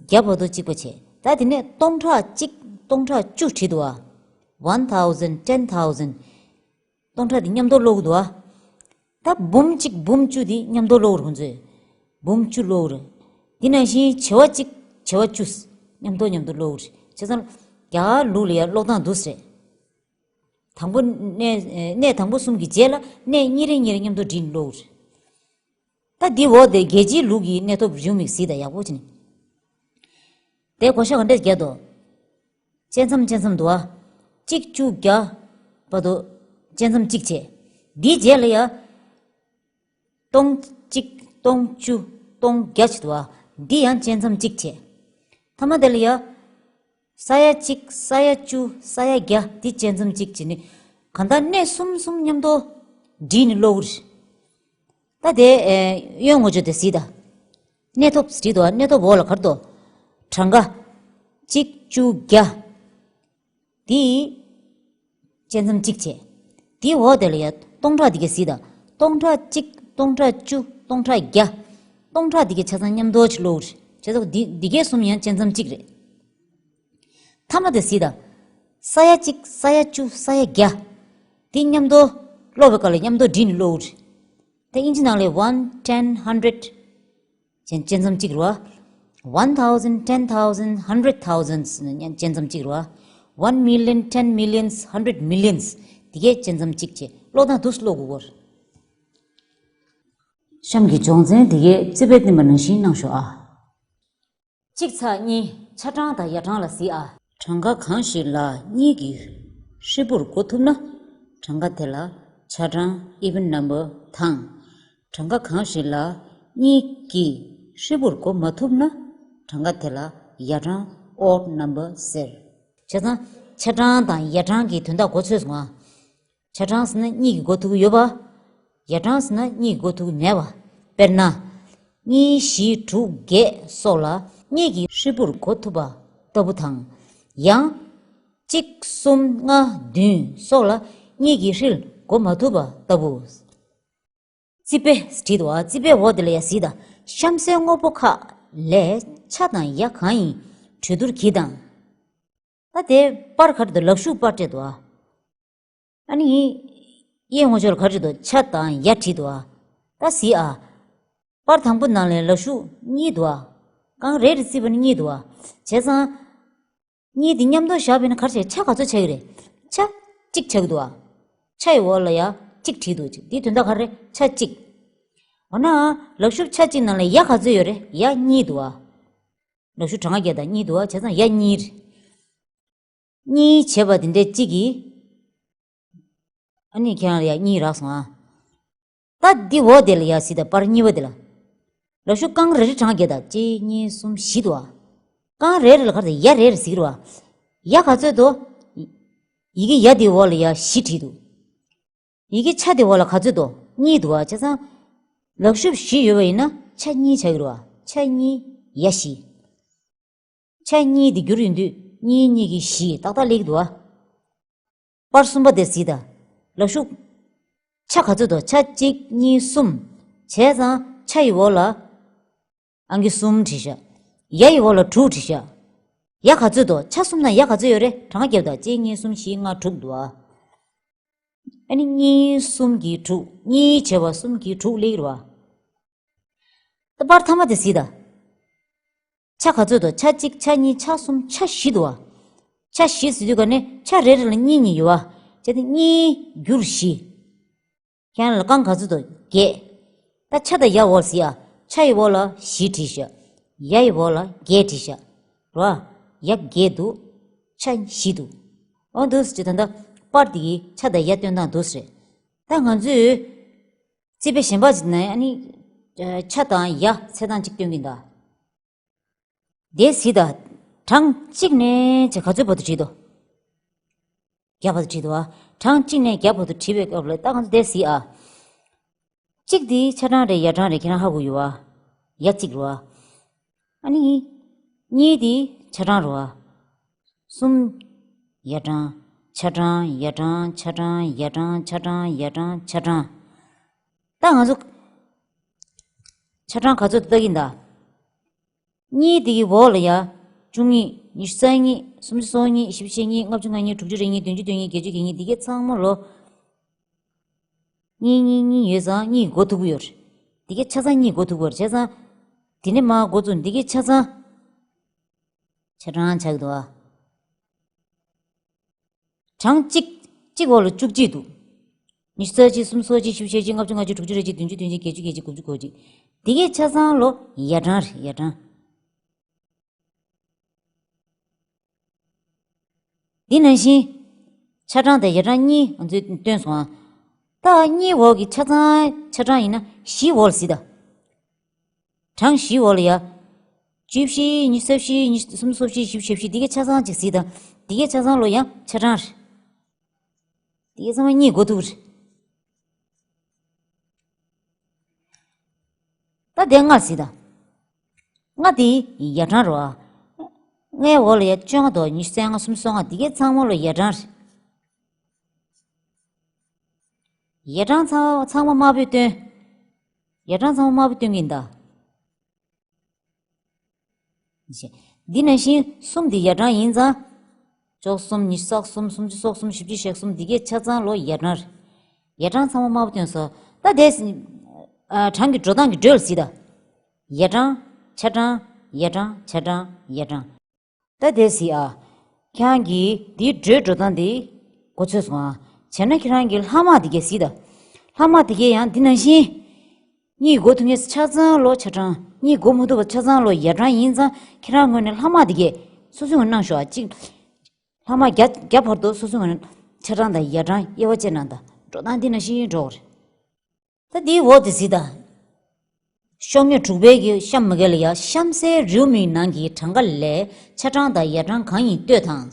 བརྒྱ་བར་དུ་གཅིག་པ་བྱས། ད་དེ་ནས་སྟོང་ཕྲག་གཅིག་སྟོང་ཕྲག་བཅུ་བྲིས་འདུག་བ། One thousand, ten thousand. སྟོང་ཕྲག་འདི་མཉམ་དུ་ཀློག་གི་འདུག་ཨ། ད་འབུམ་གཅིག་འབུམ་བཅུ་འདི་མཉམ་དུ་ཀློག་རེད་ཁོང་ཚོས། འབུམ་བཅུ་ཀློག་རེད། འདི་ནང་བཞིན་བྱེ་བ་གཅིག་བྱེ་བ་བཅུ། མཉམ་དུ་མཉམ་དུ་ཀློག་རེད། བྱས་ཙང་རྒྱ་གར་ལུགས་ལ་ཡང་ཀློག་སྟངས་འདུག་སེ་རེད། དང་པོ་གནས་གནས་དང་པོ་གསུམ་གྱི་རྗེས་ལ་གནས་གཉིས་རེ་གཉིས་རེ་མཉམ་དུ་བསྒྲིགས་ནས་ཀློག་རེད། ད་འདི་འོག་དེ་རྒྱལ་སྤྱིའི་ལུགས་ཀྱི་གནས་ཐོབ་རེའུ་མིག་གཟིགས་དང་ཡག་པོ་བྱས་ནས། དེ་བགོ་བཤའ་ག་འདྲས་རྒྱག་འདུག་བཅད་མཚམས་བཅད་མཚམས་འདུག་ཨ། གཅིག་བཅུ་བརྒྱ་བར་དུ་བཅད་མཚམས་གཅིག་བྱས། འདིའི་རྗེས་ལ་ཡ། སྟོང་གཅིག་སྟོང་བཅུ་སྟོང་བརྒྱ་བྱས་འདུག་ཨ། འདི་ཡང་བཅད་མཚམས་གཅིག་བྱས། མཐའ་མ་དེ་ལ་ཡ། ས་ཡ་གཅིག་ས་ཡ་བཅུ་ས་ཡ་བརྒྱ་འདི་བཅད་མཚམས་གཅིག་བྱས་ནས། གང་ལྟར་གནས་གསུམ་གསུམ་མཉམ་དུ་བསྒྲིལ་ནས་ཀློག་གི་རེད། ད་དེ་ཨེ་གཡོན་ངོས་ཕྱོགས་དེ་གཟིགས་དང་། གནས་ཐོབ་བྲིས་འདུག་གནས་ཐོབ་འོག་ལ་ག་རེ་འདུག་གྲངས་ཀ་གཅིག་བཅུ་བརྒྱ། དེ་བཅད་མཚམས་གཅིག་བྱས། དེའི་འོག་དེ་ལ་ཡ་སྟོང་ཕྲག་དེ་ག་གཟིགས་དང་། སྟོང་ཕྲག་གཅིག་སྟོང་ཕྲག་བཅུ་སྟོང་ཕྲག་བརྒྱ། སྟོང་ཕྲག་དེ་ག་ཆ་ཚང་མཉམ་དུ་ཅིག་ཀློག་གི་རེད། བྱས་ཙང་འདི་འདི་གའི་གསུམ་ཡང་བཅད་མཚམས་གཅིག་རེད། མཐའ་མ་དེ་གཟིགས་དང་། ས་ཡ་གཅིག་ས་ཡ་བཅུ་ས་ཡ་བརྒྱ། དེ་མཉམ་དུ་ཀློག་པའི་སྐབས་ལ་མཉམ་དུ་བསྒྲིལ་ནས་ཀློག་གི་རེད། དེ་དབྱིན་ཇི་ནང་ལ་one, ten, hundred བྱས་བཅད་མཚམས་གཅིག་རེད་བ། One thousand, ten thousand, hundred thousands བྱས་མཚམས་གཅིག་རེད་བ། One million, ten millions, hundred millions དེ་གའི་བཅད་མཚམས་གཅིག་བྱས། ཀློག་སྟངས་འདུག་སེ་ཀློག་དགོས་གོ། གཤམ་གྱི་སྦྱོང་ཚན་དེ་གའི་རྩིས་དཔེ་བསྟན་པ་ནང་བཞིན་གནང་ཤོག་ཨ། གཅིག་ཚེག་གཉིས། ཆ་གྲངས་དང་ཡ་གྲངས་ལ་གཟིགས་ཨ། གྲངས་ཀ་གང་ཞིག་ལ་གཉིས་ཀྱི་ཧྲིལ་པོར་བགོ་ཐུབ་ན། གྲངས་ཀ་དེ་ལ་ཆ་གྲངས་even number དང་། གྲངས་ཀ་གང་ཞིག་ལ་གཉིས་ཀྱི་ཧྲིལ་པོར་བགོ་མ་ཐུབ་ན། གྲངས་ཀ་དེ་ལ་ཡ་གྲངས་odd number ཟེར། བྱས་ཙང་ཆ་གྲངས་དང་ཡ་གྲངས་ཀྱི་དོན་དག་གོ་ཚོད་སོང་ཨ། ཆ་གྲངས་ཟེར་ན་གཉིས་ཀྱིས་བགོ་ཐུབ་ཀྱི་ཡོད་པ། ཡ་གྲངས་ཟེར་ན་གཉིས་ཀྱིས་བགོ་ཐུབ་ཀྱི་མེད་པ། དཔེར་ན། གཉིས་བཞི་དྲུག་བརྒྱད་སོགས་ལ་གཉིས་ཀྱི་ཧྲིལ་པོར་བགོ་ཐུབ་པ་ལྟ་བུ་དང་། ཡང་། གཅིག་གསུམ་ལྔ་བདུན་སོགས་ལ་གཉིས་ཀྱི་ཧྲིལ་བགོ་མ་ཐུབ་པ་ལྟ་བུ། རྩིས་དཔེ་བྲིས་འདུག་བ། རྩིས་དཔེ་འོག་དེ་ལ་ཡ་གཟིགས་དང་ གཤམ་གསལ་དངོས་པོ་ཁག་ལས་ཆ་དང་ཡ་གང་ཡིན་གྲོས་བསྡུར་གྱིས་དང་། ད་དེ་པར་ག་རེ་འདུག་ལག་ཤུབས་པར་སྤྲད་འདུག་ཨ། ཨ་ནི། གཡས་ངོས་ཕྱོགས་ལ་ག་རེ་འདུག་ཆ་དང་ཡ་བྲིས་འདུག་ཨ། ད་གཟིགས་ཨ། པར་དང་པོ་ནང་ལ་ལག་ཤུབས་གཉིས་འདུག་ཨ། རྐང་རེ་རེ་བརྩིས་པ་ནི་གཉིས་འདུག་ཨ། བྱས་ཙང་། གཉིས་འདི་མཉམ་དུ་བཞག་པས་ན་ག་རེ་ཆགས། ཆ་ག་ཚོད་ཆགས་ཀྱི་རེད། ཆ་གཅིག་ཆགས་ཀྱི་འདུག་ཨ། ཆ་ཡི་འོག་ལ་ཡ་གཅིག་བྲིས་འདུག་འདིའི་དོན་དག་ག་རེ། ཆ་གཅིག་འོ་ན། ལག་ཤུབས་ཆ་གཅིག་ནང་ལ་ཡ་ག་ཚོད་ཡོད་རེད། ཡ་གཉིས་འདུག་ཨ། ལག་ཤུབས་གྲངས་ཀ་བརྒྱད་དང་གཉིས་འདུག་ཨ། བྱས་ཙང་ཡ་གཉིས་རེད། གཉིས་བྱས་པ་དེ་འདྲའི་གཅིག་གིས། ཨ་ནི་ཁྱེད་རང་ལ་ཡ་གཉིས་རག་སོང་ཨ། ད་འདི་འོག་དེ་ལ་ཡ་གཟིགས་དང་། པར་གཉིས་པ་དེ་ལ། ལག་ཤུབས་རྐང་རེ་རེ་གྲངས་ཀ་བརྒྱད་དང་། གཅིག་གཉིས་གསུམ་བཞི་འདུག་ཨ། རྐང་རེ་རེ་ལ་ག་རེ་ཟེར། ཡ་རེ་རེ་ཟེར་གྱི་རེད་བ། ཡ་ག་ཚོད་འདུག་ཡི་གེ་ཡ་དེའི་འོག་ལ་ཡ་བཞི་བྲིས་འདུག་ཡི་གེ་ཆ་དེའི་འོག་ལ་ག་ཚོད་འདུག་གཉིས་འདུག་ཨ། བྱས་ཙང་། ལག་ཤུབས་བཞི་ཡོད་པ་ཡིན་ན་ཆ་གཉིས་ཆགས་ཀྱི་རེད་བ། ཆ་གཉིས་ཡ་བཞི། ཆ་གཉིས་དེ་བསྒྱུར་ཡོང་དུས་གཉིས་གཉིས་ཀྱིས་བཞི་ཏག་ཏག་སླེབས་ཀྱི་འདུག་ཨ། པར་གསུམ་པ་དེ་གཟིགས་དང་། ལག་ཤུབས། ཆ་ག་ཚོད་འདུག་ཆ་གཅིག་གཉིས་གསུམ། བྱས་ཙང་ཆ་ཡི་འོག་ལ་ཨང་ཀི་གསུམ་བྲིས་ཤག་ཡ་ཡི་འོག་ལ་དྲུག་བྲིས་ཤག་ཡ་ག་ཚོད་འདུག་ཆ་གསུམ་ནང་ཡ་ག་ཚོད་ཡོད་རེད། གྲངས་ཀ་བརྒྱབ་དང་། གཅིག་གཉིས་གསུམ་བཞི་ལྔ་དྲུག་འདུག་ཨ། ཨ་ནི་གཉིས་གསུམ་གྱིས་དྲུག་གཉིས་བྱས་པ་གསུམ་གྱིས་དྲུག་སླེབས་ཀྱི་རེད་བ། ད་པར་ཐ་མ་དེ་གཟིགས་དང་། ཆ་ག་ཚོད་འདུག་ཆ་གཅིག་ཆ་གཉིས་ཆ་གསུམ་ཆ་བཞི་འདུག་བ། ཆ་བཞི་ཟེར་དུས་ག་ནས་ཆ་རེ་རེ་ལ་གཉིས་གཉིས་ཡོད་བ། བྱས་ཏེ་གཉིས་བསྒྱུར་བཞི། ཁྱེད་རང་ལ་རྐང་ག་ཚོད་འདུག་བརྒྱད། ད་ཆ་དང་ཡ་འོག་ལ་གཟིགས་ཨ། ཆ་ཡི་འོག་ལ་བཞི་བྲིས་ཤག་ཡ་ཡི་འོག་ལ་བརྒྱད་བྲིས་ཤག་རེད་བ། ཡ་བརྒྱད་འདུག་ཆ་བཞི་འདུག་འོ་འདུག་སེ་བྱས། ད་ལྟ་པར་དེ་གི་ཆ་དང་ཡ་སྟོན་སྟངས་འདུག་སེ་རེད། ད་ང་ཚོས། རྩིས་དཔེ་གཞན་པ་ཞིག་ནས་ཨ་ནི། ཆ་དང་ཡ་ཚད་སྟངས་གཅིག་སྟོན་གྱིན་གདའ། དེ་གཟིགས་དང་། གྲངས་གཅིག་ནས་བྱས་ག་ཚོད་བར་དུ་བྲིས་འདུག་བརྒྱ་བར་དུ་བྲིས་འདུག་བ། གྲངས་གཅིག་ནས་བརྒྱ་བར་དུ་བྲིས་པའི་སྐབས་ལ་ད་ང་ཚོ་དེ་གཟིགས་ཨ། གཅིག་དེ་ཆ་གྲངས་རེད། ཡ་གྲངས་རེད། ཁྱེད་རང་ཧ་གོ་ཡོད་བ། ཡ་གཅིག་རེད་བ། ཨ་ནི། གཉིས་དེ་ཆ་གྲངས་རེད་བ། གསུམ། ཡ་གྲངས། ཆ་གྲངས། ཡ་གྲངས། ཆ་གྲངས། ཡ་གྲངས། ཆ་གྲངས། ཡ་གྲངས། ཆ་གྲངས། ད་ང་ཚོ། ཆ་གྲངས་ག་ཚོད་ལྟ་གིན་གདའ། གཉིས་དེ་གི་འོག་ལ་ཡ། བཅུ་གཉིས། ཉི་ཤུ་རྩ་གཉིས། སུམ་ཅུ་སོ་གཉིས། བཞི་བཅུ་ཞེ་གཉིས། ལྔ་བཅུ་ང་གཉིས། དྲུག་ཅུ་རེ་གཉིས། བདུན་ཅུ་དོན་གཉིས། བརྒྱད་ཅུ་གྱ་གཉིས། འདི་གའི་ཚང་མ་ལོ། གཉིས་གཉིས་གཉིས་ཡོད་ཙང་གཉིས་འགོ་ཐུག་གི་ཡོད་རེད། འདི་གའི་ཆ་ཚང་གཉིས་འགོ་ཐུག་གི་ཡོད་རེད། བྱས་ཙང་། འདི་ནས་མར་འགོ་བཙུགས། འདི་གའི་ཆ་ཚང་། ཆ་གྲངས་ཆགས་ཀྱི་འདུག་ཨ། གྲངས་གཅིག་གཅིག་འོག་ལ་བཅུ་གཅིག་འདུག་ཉི་ཤུ་རྩ་གཅིག་སུམ་ཅུ་སོ་གཅིག་བཞི་བཅུ་ཞེ་གཅིག་ལྔ་བཅུ་ང་གཅིག་དྲུག་ཅུ་རེ་གཅིག་བདུན་ཅུ་དོན་གཅིག་བརྒྱད་ཅུ་གྱ་གཅིག་དགུ་བཅུ་གོ་གཅིག་འདི་གའི་ཆ་ཚང་ལོ་ཡ་གྲངས་རེད། ཡ་གྲངས། འདི་ནང་བཞིན། ཆ་གྲངས་དང་ཡ་གྲངས་གཉིས་ང་ཚོས་སྟོན་སོང་ཨ། ད་གཉིས་འོག་གི་ཆ་ཚང་ཆ་གྲངས་ཡིན་ན་བཞི་འོག་ལ་གཟིགས་དང་། གྲངས་བཞིའི་འོག་ལ་ཡ། བཅུ་བཞི། ཉི་ཤུ་རྩ་བཞི། ཉི་ཤུ་སུམ་ཅུ་སོ་བཞི། བཞི་བཅུ་ཞེ་བཞི། འདི་གའི་ཆ་ཚང་གཅིག་གཟིགས་དང་། འདི་གའི་ཆ་ཚང་ལོ་ཡང་ཆ་གྲངས་རེད། འདི་གའི་ཚང་མ་གཉིས་འགོ་ཐུག་རེད། ད་དེ་ལྔ་གཟིགས་དང་། ལྔ་དེ་ཡ་གྲངས་རེད་བ། ལྔའི་འོག་ལ་ཡ་བཅོ་ལྔ་དང་ཉི་ཤུ་རྩ་ལྔ། སུམ་ཅུ་སོ་ལྔ། འདི་གའི་ཚང་མ་ལོ་ཡ་གྲངས་རེད། ཡ་གྲངས་ཚང་ཚང་མ་དམར་པོས་སྟོན། ཡ་གྲངས་ཚང་མ་དམར་པོས་སྟོན་གྱིན་གདའ། འདི་ནང་བཞིན་གསུམ་འདི་ཡ་གྲངས་ཡིན་ཙང་། བཅུ་གསུམ། ཉི་ཤུ་རྩ་གསུམ། སུམ་ཅུ་སོ་གསུམ། བཞི་བཅུ་ཞེ་གསུམ། འདི་གའི་ཆ་ཚང་ལོ་ཡ་གྲངས་རེད། ཡ་གྲངས་ཚང་མ་དམར་པོ་སྟོན་སོང་། ད་དེ། ཨ། གྲངས་ཀྱི་འགྲོ་སྟངས་ཀྱི་འགྲོས་ལ་གཟིགས་དང་། ཡ་གྲངས། ཆ་གྲངས། ཡ་གྲངས། ཆ་གྲངས། ཡ་གྲངས། ད་དེ་གཟིགས་ཨ། ཁྱེད་རང་གིས་འདིའི་འགྲོས་འགྲོ་སྟངས་འདི་གོ་ཆོད་སོང་ཨ། བྱས་ན་ཁྱེད་རང་གིས་ལྷག་མ་འདི་གས་གཟིགས་དང་། ལྷག་མ་འདི་གས་ཡང་འདི་ནང་བཞིན། གཉིས་འགོ་ཐུག་མཁན་ཆ་ཚང་ལོ་ཆ་གྲངས། གཉིས་འགོ་མི་ཐུག་པ་ཆ་ཚང་ལོ་ཡ་གྲངས་ཡིན་ཙང་། ཁྱེད་རང་ངོས་ནས་ལྷག་མ་འདི་གས་སོ་སོའི་ངོས་གནང་ཤོག་ཨ། གཅིག་ལྷག་མ་བརྒྱ་བརྒྱ་བར་དུ་སོ་སོའི་ངོས་ནས་ཆ་གྲངས་དང་ཡ་གྲངས་དབྱེ་བ་ཕྱེ་གནང་དང་། འགྲོ་སྟངས་འདི་ནང་བཞིན་འགྲོ་དགོས་རེད། ད་འདིའི་འོག་དེ་གཟིགས་དང་། ཤོག་ངོས་དྲུག་པའི་གི་གཤམ་མ་གས་ལ་ཡ། གཤམ་གསལ་རེའུ་མིག་ནང་གི་གྲངས་ཀ་ལས་ཆ་གྲངས་དང་ཡ་གྲངས་གང་ཡིན་ལྟོས་དང་།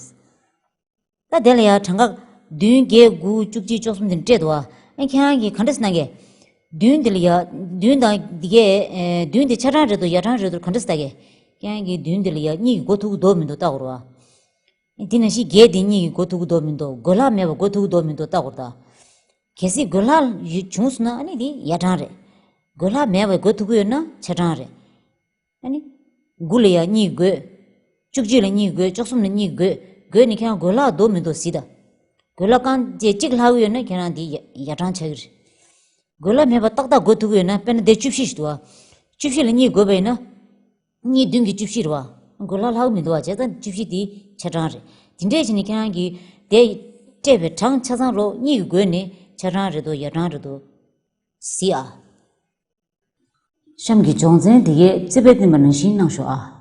ད་དེ་ལ་ཡ་གྲངས་ཀ་བདུན། བརྒྱད། དགུ། བཅུ་གཅིག། བཅུ་གསུམ་དེ་སྤྲད་འདུག་བ། ཨ། ཁྱེད་རང་གིས་ག་འདྲ་ཟེར་ན་གས། བདུན་དེ་ལ་ཡ། བདུན་དང་འདི་གས། ཨེ། བདུན་དེ་ཆ་གྲངས་རེད་འདུག་ཡ་གྲངས་རེད་འདུག་ག་འདྲ་ཟེར་ད་གས། ཁྱེད་རང་གིས་བདུན་དེ་ལ་ཡ་གཉིས་ཀྱིས་འགོ་ཐུག་གི་འདུག་མི་འདུག་བལྟ་དགོས་རེད་བ། དེ་ནང་བཞིན་བརྒྱད་དེ་གཉིས་ཀྱིས་འགོ་ཐུག་གི་འདུག་མི་འདུག་གོས་ལྷག་མེད་པ་འགོ་ཐུག་གི་འདུག་མི་འདུག་བལྟ་དགོས་རེད་ད། གལ་སྲིད་གོས་ལྷག་ཡོད་བྱུང་སོང་ན་ཨ་ནི་དེ་ཡ་གྲངས་རེད། བགོད་ལྷག་མེད་པར་བགོད་ཐུབ་ཀྱི་ཡོད་ན་ཆ་གྲངས་རེད། ཨ་ནི། དགུ་ལ་ཡང་གཉིས་བགོད། བཅུ་གཅིག་ལ་གཉིས་བགོད། བཅུ་གསུམ་ལ་གཉིས་བགོད། བགོད་ནས་ཁྱེད་རང་བགོད་ལྷག་འདུག་མི་འདུག་གཟིགས་དང་། བགོད་ལྷག་རྐང་རྗེས་གཅིག་ལྷག་ཡོད་ན་ཁྱེད་རང་འདི་ཡ་ཡ་གྲངས་ཆགས་ཀྱི་རེད། བགོད་ལྷག་མེད་པར་ཏག་ཏག་བགོད་ཐུབ་ཀྱི་ཡོད་ན། དཔེར་ན་དེ་བཅུ་བཞི་ཞིག་འདུག་བ། བཅུ་བཞི་ལ་གཉིས་བགོད་པ་ཡིན་ན། གཉིས་བདུན་གྱི་བཅུ་བཞི་རེད་བ། བགོད་ལྷག་ལྷག་མི་འདུག་བ། བྱས་ཙང་བཅུ་བཞི་དེ་ཆ་གྲངས་རེད། དེ་འདྲས་བྱས་ནས་ཁྱེད་རང་གིས་དེ་སྤྲད་པའི་གྲངས་ཆ་ཚང་ལོ་གཉིས་ཀྱིས་བགོས་ནས་ཆ་གྲངས་རེད་འདུག་ཡ་གྲངས་རེད་འདུག་གཟིགས་ཨ། གཤམ་གྱི་སྦྱོང་ཚན་འདི་གའི་རྩིས་དཔེ་བསྟན་པ་ནང་བཞིན་གནང་ཤོག་ཨ།